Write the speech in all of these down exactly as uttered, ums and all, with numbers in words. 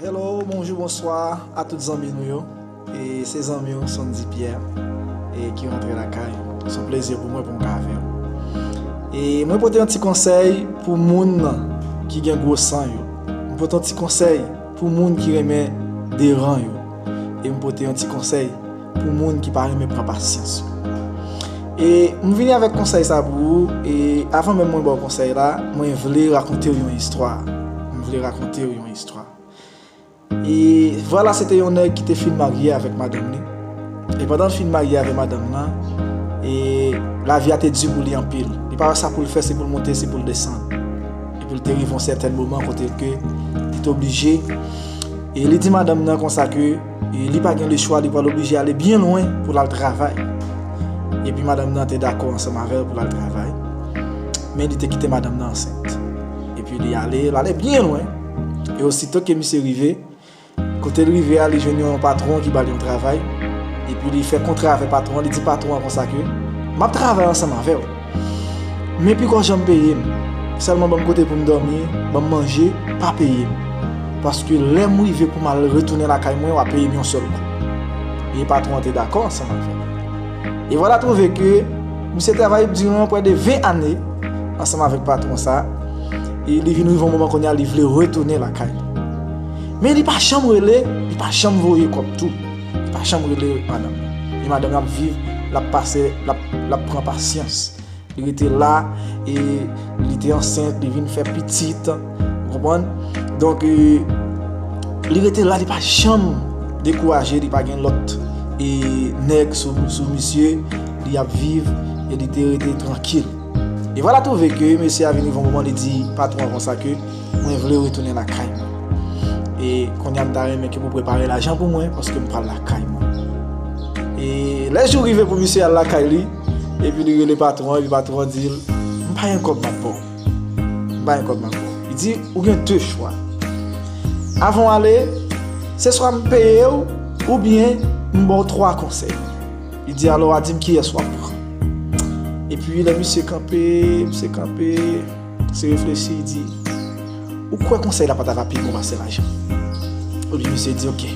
Hello, bonjou, bonswa a tout zanmi nou yo. E se zanmi w Sondy Pierre e ki rantre lakay ou. Se yon plezi pou mwen pou m ka avè w. E mwen pote yon ti konsèy pou moun ki gen gwo san yo. Mwen pote yon ti konsèy pou moun ki renmen deran yo. E mwen pote yon ti konsèy pou moun ki pa renmen pran pasyans yo. E mwen vini avèk konsèy sa pou ou. E avan menm mwen ba w konsèy la, mwen vle rakonte w yon istwa. Mwen vle rakonte w yon istwa. E vwala, se te yon nèg ki te fin marye avèk madanm li. E pandan l fin marye avèk madanm nan, e lavi a te di pou li anpil. Li pa wè sa pou l fè, se pou l monte, se pou l desann. Epi l te rive yon sètèn moman kote ke li te oblije, e li di madanm nan konsa ke e li pa gen lechwa, li pral oblije ale byen lwen pou l al travay. Epi madanm nan te dakò ansanm avè l pou l al travay. Men li te kite madanm nan ansent. Epi li ale, l ale byen lwen. E osito ke misye rive, kote l rive a, li jwenn yon patwon ki ba l yon travay. Epi li fè kontra avèk patwon an, li di patwon an konsa ke, "M ap travay ansanm avè w. Men pi gòj jan m peye m. Sèlman ban m kote pou m dòmi, ban m manje, pa peye m. Paske lè m rive pou m al retounen lakay mwen, w a peye m yon sèl kou." E patwon an te dakò ansanm avè l. E vwala twouve ke misye travay diran prè de ven ane ansanm avèk patwon sa. E li vin rive yon moman kounye a, li vle retounen lakay li. Men li pa janm rele, li pa janm voye kòb tou. Li pa janm rele madanm nan. E madanm nan ap viv, l ap pase, l ap, l ap pran pasyans. Li rete la, e li te ansent, li vin fè pitit, ou konprann? Donk, e, li rete la, li pa janm dekouraje, li pa gen lòt, e, nèg sou, sou misye, li ap viv, e li te rete trankil. E vwala twouve ke mesye a vin rive yon moman, li di patwon an konsa ke, "Mwen vle retounen lakay mwen. E kounye a m ta renmen ke w prepare lajan pou mwen, paske m pral lakay mwen." E lè jou rive pou misye al lakay li, epi li rele patwon an, epi patwon an di l, "M pa gen kòb m ap ba w. M pa gen kòb m ap ba w." Li di, "Ou gen de chwa. Avan w ale, se swa m peye w, oubyen m ba w twa konsèy." Li di, "Alò, a di m kiyès w ap pran." Epi lè misye kanpe, misye kanpe, misye reflechi, li di, "Ou kwè konsèy la pa ta va pi bon pase lajan?" Epi misye di, "Ok,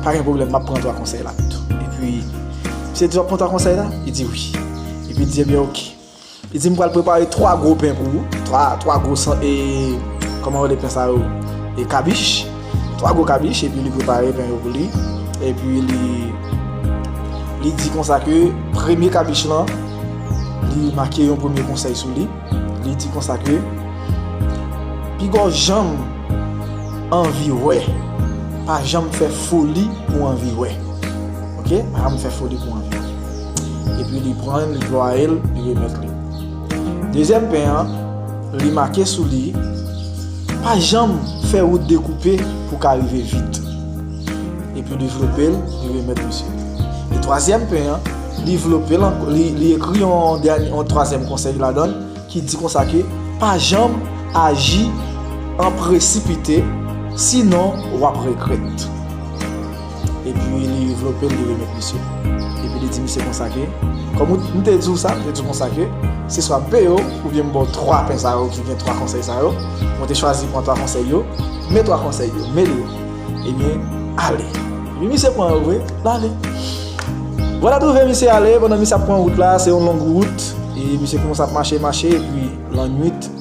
pa gen pwoblèm, m ap pran twa konsèy la pito." Epi misye di, "W ap pran twa konsèy la?" Li di, "Wi." Epi li di, "Ebyen, ok." Li di, "M pral prepare twa gwo pen pou ou, twa, twa gwo san, e, kòman yo rele pen sa yo? E kabich. Twa gwo kabich," epi li prepare pen yo pou li. Epi li, li di konsa ke premye kabich lan, li make yon premye konsèy sou li. Li di konsa ke, "Pi gòj jan m anvi wè, pa janm fè foli pou anvi wè." Ok? Pa janm fè foli pou anvi wè. Epi li pran l, li plwaye l, li remèt li. Dezyèm pen an, li make sou li, "Pa janm fè wout dekoupe pou ka rive vit." Epi li vlope l, li remèt misye. E twazyèm pen an, li vlope l ankò, li, li ekri yon dènye, yon twazyèm konsèy ladan l, ki di konsa ke, "Pa janm aji an presipite, sinon w ap regrèt." Epi li vlope l, li remèt misye. Epi li di misye konsa ke, "Kòm ou, m te di w sa, m te di w konsa ke, se swa m peye w, oubyen m ba w twa pen sa yo ki gen twa konsèy sa yo, mwen te chwazi pran twa konsèy yo, men twa konsèy yo, men yo, ebyen, ale." Epi misye pran yo vre, l ale. Vwala twouve misye ale, pandan misye ap pran wout la, se yon long wout, e misye kòmanse ap mache, mache, epi lannwit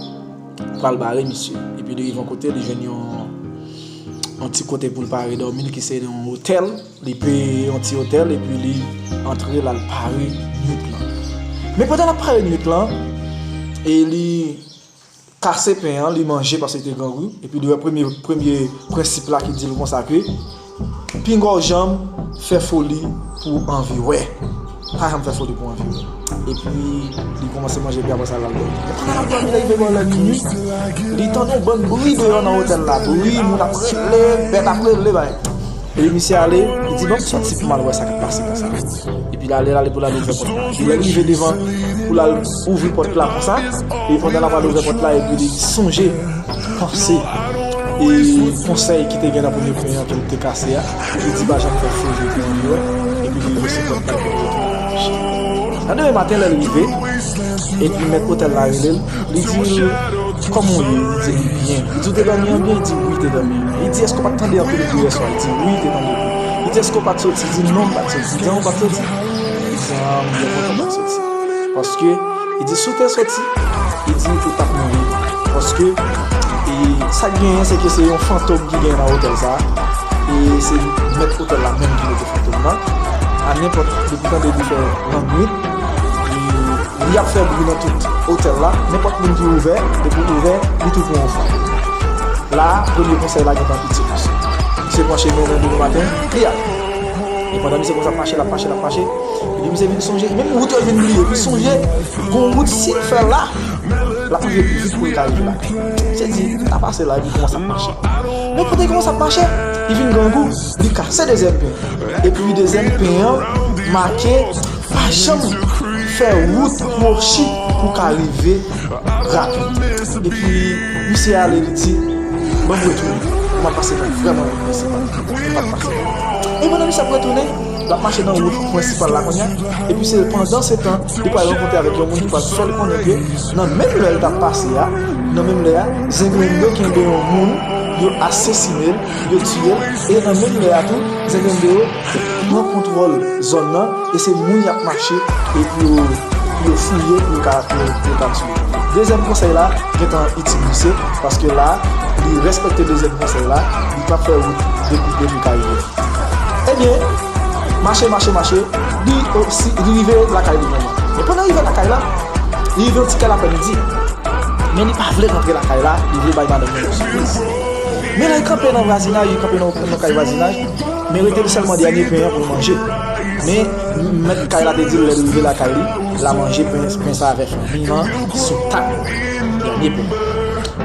pral bare misye. Epi li rive yon kote, li jwenn yon, yon ti kote pou l pare dòmi, ki se yon otèl. Li peye yon ti otèl, epi li antre, l al pare nwit lan. Men pandan l ap pare nwit lan, e li kase pen an, li manje paske li te grangou, epi li wè premye, premye prensip la ki di l konsa ke, "Pinga w janm fè foli pou anvi wè. Pa janm fè foli pou anvi wè." Epi li kòmanse manje, epi apre sa, l al dòmi. Men pandan l ap dòmi, lè rive bò lè minui, li tande yon bann bri deyò nan otèl la. Bri, moun ap rele, bèt ap rele, bay. Epi misye ale, li di, "Ban m sòti pou m al wè sa k ap pase konsa." Epi l ale, l ale pou l al ouvè pòt la. Epi lè l rive devan, pou l al ouvri pòt la konsa, epi pandan l ap al ouvè pòt la, epi li sonje, panse, e konsèy ki te gen nan premye pen an ke l te kase a, li di, "Pa janm fè foli pou anvi wè," epi li rive sou pòt la, epi li rete nan mache. Nan demen maten, lè l rive, epi mèt otèl la rele l, li di l, Kòman w ye? Li di li byen. Li di, ou te dòmi an byen? Li di, wi, te dòmi an byen. Li di, èske w pa t tande anpil bri yèswa? Li di, wi, te tande bri. Li di, èske w pa t soti? Li di, non, m pa t soti. Li di, an, w pa t soti? Li di, an, m byen kontan w pa t soti. Paske, li di, si w te soti, li di, ou t ap mouri. Paske, e, sa k genyen, se ke se yon fantom ki genyen nan otèl sa a. E se mèt otèl la menm ki mete fantom nan. A nenpòt, depi tande li fè lannwit, li, li ap fè bri nan tout otèl la. Nenpòt moun ki ouvè, depi w ouvè, li tou pran yon fwa. La a, premye konsèy la gentan itil misye. Misye panche mennen demen maten, li ale. E pandan misye konsa ap mache, l ap mache, l ap mache, epi misye vin sonje, menm wout yo vin bliye, epi sonje, gon wout si l fè la, l ap rive pi vit pou l ka rive lakay. Misye di, l ta pase la, epi kòmanse ap mache. Men pandan l kòmanse ap mache, li vin grangou, li kase dezyèm pen. Epi dezyèm pen an make pa janm fè wout kwochi pou ka rive rapid. Epi misye ale, li di, ban m retounen. Mwen pase nan vrèman wout prensipal. Mwen pa t pase. E pandan misye ap retounen, l ap mache nan wout prensipal la kounye a. Epi se pandan se tan, li pral rankontre avèk yon moun ki pral fè l konnen ke nan menm lè l t ap pase a, nan menm lè a, Zenglendo kenbe yon moun, yo asesine l, yo tiye l, e nan menm lè a tou, Zenglendo yo pran kontwòl zòn nan, e se moun y ap mache, e pou yo, pou yo fouye, pou yo ka, pou yo, pou yo ka tiye. Dezyèm konsèy la, gentan itil misye, paske la, li respekte dezyèm konsèy la, li pa fè wout dekoupe pou l ka rive. Ebyen, mache, mache, mache, li osi, li rive lakay li vrèman. Men pandan l rive lakay la, li rive yon ti kè lapèmidi. Men li pa vle rantre lakay la, li vle bay madanm nan yon sipriz. Men lè l kanpe nan vwazinaj, li kanpe nan, nan kay vwazinaj, men rete l sèlman dènye pen an pou l manje. Men mèt kay la te di l lè l rive lakay li, l a manje pen, pen sa avèk fanmi an sou tab. Dènye pen.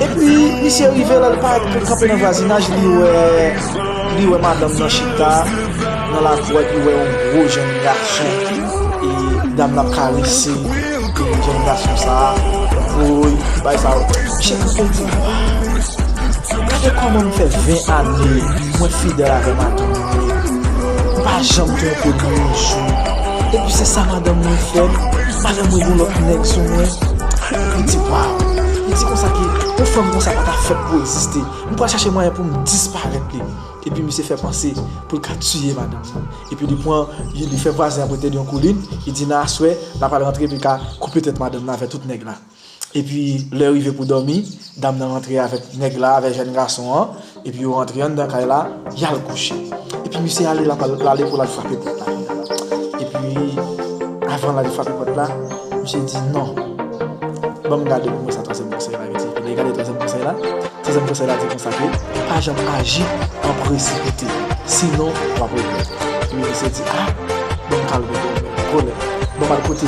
Epi, misye rive, lè l parèt pou l kanpe nan vwazinaj, li wè, li wè madanm nan chita nan lakou, epi wè yon gwo jèn gason. E dam nan ap karese, e jèn gason sa a, woy, bay sa yo. Misye kanpe, l di, gade kòman m fè ven ane, mwen fidèl avè madanm mwen. M pa janm twonpe l yon jou. Epi se sa madanm mwen fè m. Madanm mwen gon lòt nèg sou mwen. Li di, waw. Li di konsa ke yon fanm konsa pa ta fèt pou egziste. M pral chache mwayen pou m disparèt li. Epi misye fè panse pou l ka tiye madanm nan. Epi li pran, li, li fè vwazen an prete l yon koulin. Li di nan aswè, l ap al rantre epi l ka koupe tèt madanm nan avè tout nèg la. Epi lè rive pou dòmi, dam nan rantre avèk nèg la, avèk jèn gason an. Epi yo rantre anndan kay la, y al kouche. Epi misye ale, l ap al, l ale pou l al frape pòt la. Epi avan l ale frape pòt la, misye di non. Ban m gade pou mwen sa twazyèm konsèy la ki di. Epi lè l gade twazyèm konsèy la, twazyèm konsèy la di konsa ke pa janm aji an presipite, sinon w ap regrèt. Epi misye di, a, ban m kalme kò mwen, kòlè. Ban m al kote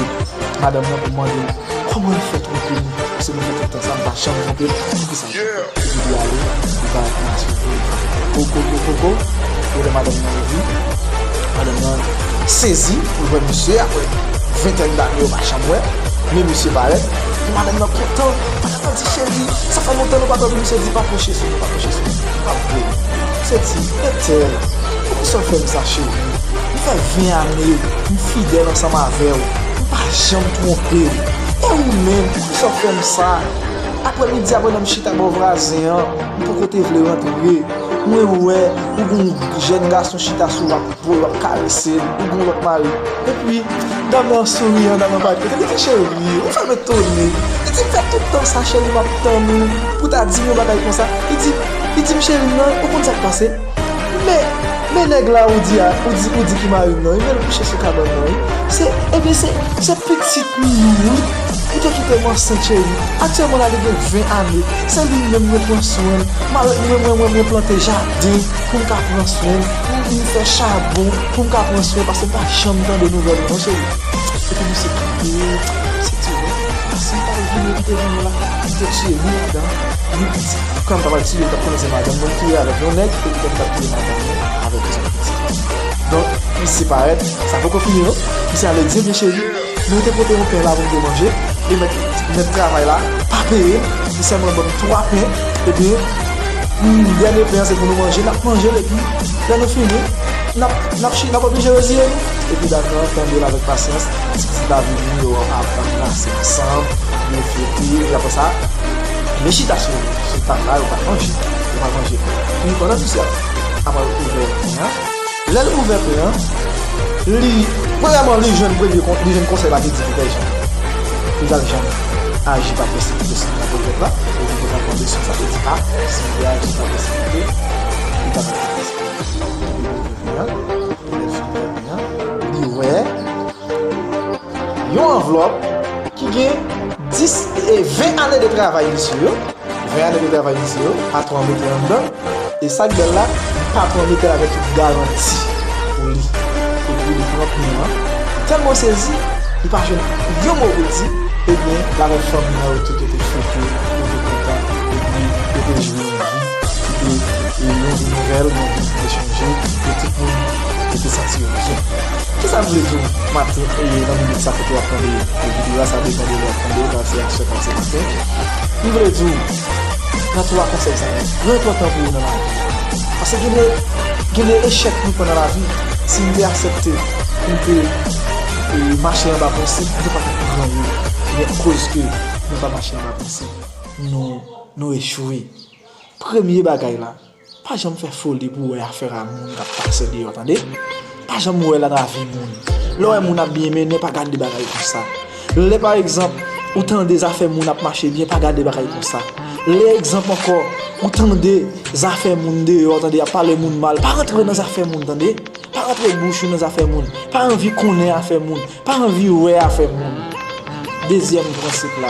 madanm nan pou m mande l kòman l fè twonpe m, paske nou fè tout tan sa, m pa janm twonpe l, poukisa l twonpe m? Epi li ale, li bay enfòmasyon pou li. Koko, koko, koko, e lè madanm nan ouvri, madanm nan sezi pou l wè misye apre ventèn dane yo pa janm wè. Men misye parèt, epi madanm nan kontan. Madanm nan di, cheri, sa fè lontan nou pa twonpe. Misye di, pa pwoche sou mwen, pa pwoche sou mwen, pa vle. Misye di, entèl, poukisa w fè m sa, cheri? M fè ven ane m fidèl ansanm avè w, m pa janm twonpe w. E ou menm, poukisa w fè m sa? Aprè midi, apre nan m chita bò vwazen an, m poko te vle rantre. Mwen wè ou gon jèn gason chita sou w ap pran w, ap karese l, ou gon lòt mari. Epi, dam nan souri, dam nan pa kote, li di, cheri, ou fè m etone. Li di, m fè tout tan sa, cheri, m ap tann ou pou ta di m yon bagay konsa. Li di, li di m, cheri, non, ou konn sa k pase? Men, men nèg la ou di a, ou di, ou di ki mari m nan, wi, men l kouche sou kabann nan, wi. Se, ebyen, se, se pitit nou, wi. Ou te kite m ansent, cheri. Aktyèlman la, li gen ven ane. Se li menm mwen pran swen l. Mwen, mwen, mwen, mwen, mwen plante jaden pou m ka pran swen l. Mwen vin fè chabon pou m ka pran swen l, paske m pa janm tande nouvèl ou non, cheri. Epi misye kanpe, misye di, wè, si m ta vini, m te vini la, m te tiye ni madanm, ni pitit. Kòm m ta pral tiye, m t ap konnen se madanm mwen ki ye avèk yon nèg, epi kòm m t ap tiye madanm mwen avèk yon pitit. Donk, misye parèt, sa poko fini non. Misye ale di, ebyen cheri, nou te pote yon pen la pou nou te manje, e mèt, mèt travay la pa peye m, li sèlman ban m twa pen, ebyen, hmm, dènye pen an se pou nou manje, n ap manje l, epi lè nou fini, n ap, n ap chi-, n ap oblije reziye nou. Epi dam nan tande l avèk pasyans, ti pitit la vini, yo ap ranmase ansanm, yo fete, epi apre sa, Yo chita sou, sou tab la, yo pral manje. Yo pral manje. Epi pandan misye ap, ap ouvè pen an, lè l ouvè pen an, li, premyèman, li jwenn premye kon-, li jwenn konsèy la ki di pou fè jan. Li pral janm aji pa presipite sou nan pwojè la. Epi li pral mande si sa te di a, si li te aji pa presipite, li pa t ap fè sa. Li ouvè pen an, li wè yon anvlòp ki gen dis e ven ane de travay li sou yo. Ven ane de travay li sou yo, patwon an mete anndan. E sa k bèl la, patwon an mete l avèk yon garanti pou li. Epi li pran pen an. Tèlman sezi, li pa jwenn yon mo pou l di. Ebyen, l avèk fanmi an yo tout yo te fete, yo te kontan, epi yo te jwi yon vi ki te, e, yon vi nouvèl, yon vi ki te chanje, e tout moun yo te santi yo byen. Kisa m vle di w maten, e, nan minit sa kote w ap tande videyo a, sa depann de lè w ap tande l, sa se aswè, sa se maten. M vle di w, nan twa konsèy sa yo, yo enpòtan pou ou nan lavi. Paske gen de, gen de echèk nou pran nan lavi, si n te aksepte pou n te, e, mache anba prensip, nou pa t ap pran yo. Men akoz ke nou pa mache anba prensip, nou, nou echwe. Premye bagay la, pa janm fè foli pou w wè afè a moun k ap pase deyò, tande. Pa janm wè la nan lavi moun. Lè w wè moun ap byen mennen, pa gade bagay konsa. Lè, pa egzanp, ou tande zafè moun ap mache byen, pa gade bagay konsa. Lè, egzanp ankò, ou tande zafè moun deyò, tande, y ap pale moun mal, pa rantre nan zafè moun, tande. Pa rantre bouch ou nan zafè moun. Pa anvi konnen afè moun. Pa anvi wè afè moun. Dezyèm prensip la,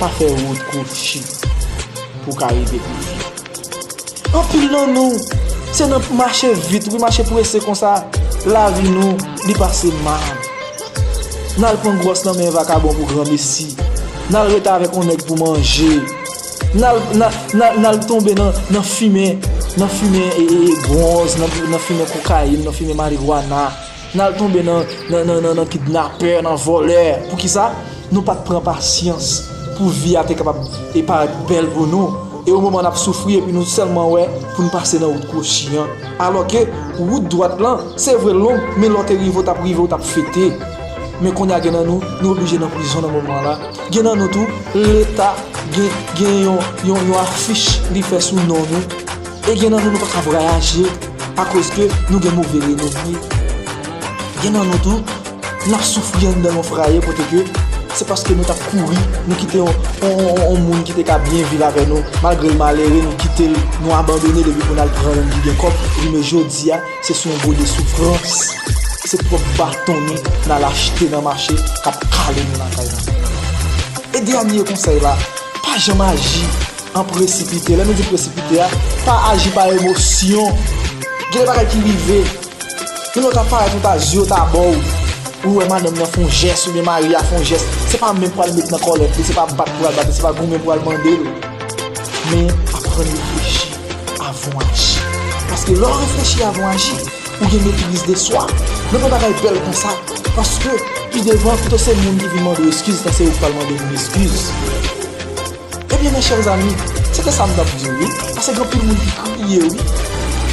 pa fè wout kwochi pou w ka rive pi vit. Anpil nan nou, se nan mache vit, wi, mache prese konsa, lavi nou, li pase mal. N al pran gwòs nan men vakabon pou granmesi. N al rete avèk yon nèg pou manje. N al, n al, n al, n al tonbe nan, nan fimen, nan fimen e, e, e bwonz, nan, nan fimen kokayin, nan fimen marijwana. N al tonbe nan, nan, nan, nan, nan kidnapè, nan vòlè. Poukisa? Nou pa t pran pasyans pou vi a te kapab e parèt bèl pou nou. E o moman n ap soufri, epi nou sèlman wè pou n pase nan wout kwochi an. Alòske wout dwat lan, se vre l long, men lè w te rive, w t ap rive, w t ap fete. Men kounye a gen nan nou, nou oblije nan prizon nan moman la. Gen nan nou tou, Leta gen, gen yon, yon, yon afich li fè sou non nou. E gen nan nou, nou pa ka vwayaje akoz ke nou gen move renome. Gen nan nou tou, n ap soufri anndan yon fraye kote ke se paske nou t ap kouri, nou kite yon, yon, yon, yon moun ki te ka byen viv avè nou, malgre l malere, nou kite l, nou abandone l epi pou n al pran yon moun ki gen kòb, epi men jodi a, se sou yon gode soufrans, se pwòp baton nou n al achte nan mache k ap kale nou lakay nou. E dènye konsèy la, pa janm aji an presipite. Lè nou di presipite a, pa aji pa emosyon. Gen de bagay ki rive, yon lè w ta parèt, ou ta, zye w ta ba w, ou wè madanm nan fè yon jès oubyen mari a fè yon jès, se pa men pou al met nan kòlèt li, se pa bat pou al bat li, se pa goumen pou al mande l. Men aprann reflechi avan w aji. Paske lè w reflechi avan w aji, ou gen metriz de swa. Nan yon bagay bèl konsa, paske pi devan, pito se moun ki vin mande w eskiz, tan se ou k pral mande moun eskiz. Ebyen, mes chers amis, se te sa m t ap di w, wi. Paske gen anpil moun ki kriye, wi.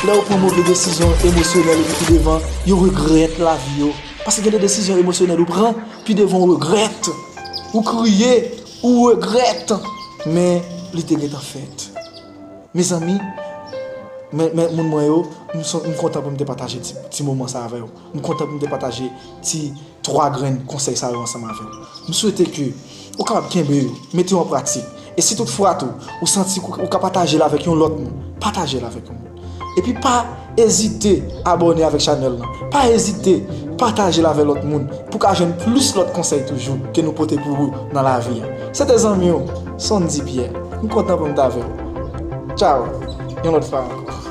Lè yo pran move desizyon emosyonèl epi pi devan, yo regrèt lavi yo. Paske gen de desizyon emosyonèl ou pran, pi devan ou regrèt. Ou kriye, ou regrèt. Men, li te gentan fèt. Mezanmi, men, men moun mwen yo, m son-, m kontan pou m te pataje ti, ti moman sa avè w. M kontan pou m te pataje ti twa grenn konsèy sa yo ansanm avè w. M swete ke ou kapab kenbe yo, mete yo an pratik. E si tout fwa tou, ou santi ke ou ka pataje l avèk yon lòt moun, pataje l avèk yon moun. Epi pa ezite abòne avèk chanèl lan. Pa ezite pataje l avèk lòt moun pou ka jwenn plis lòt konsèy toujou ke nou pote pou ou nan lavi a. Se te zanmi w, Sondy Pierre. M kontan pou m t avè w. Tchaw! Yon lòt fwa ankò.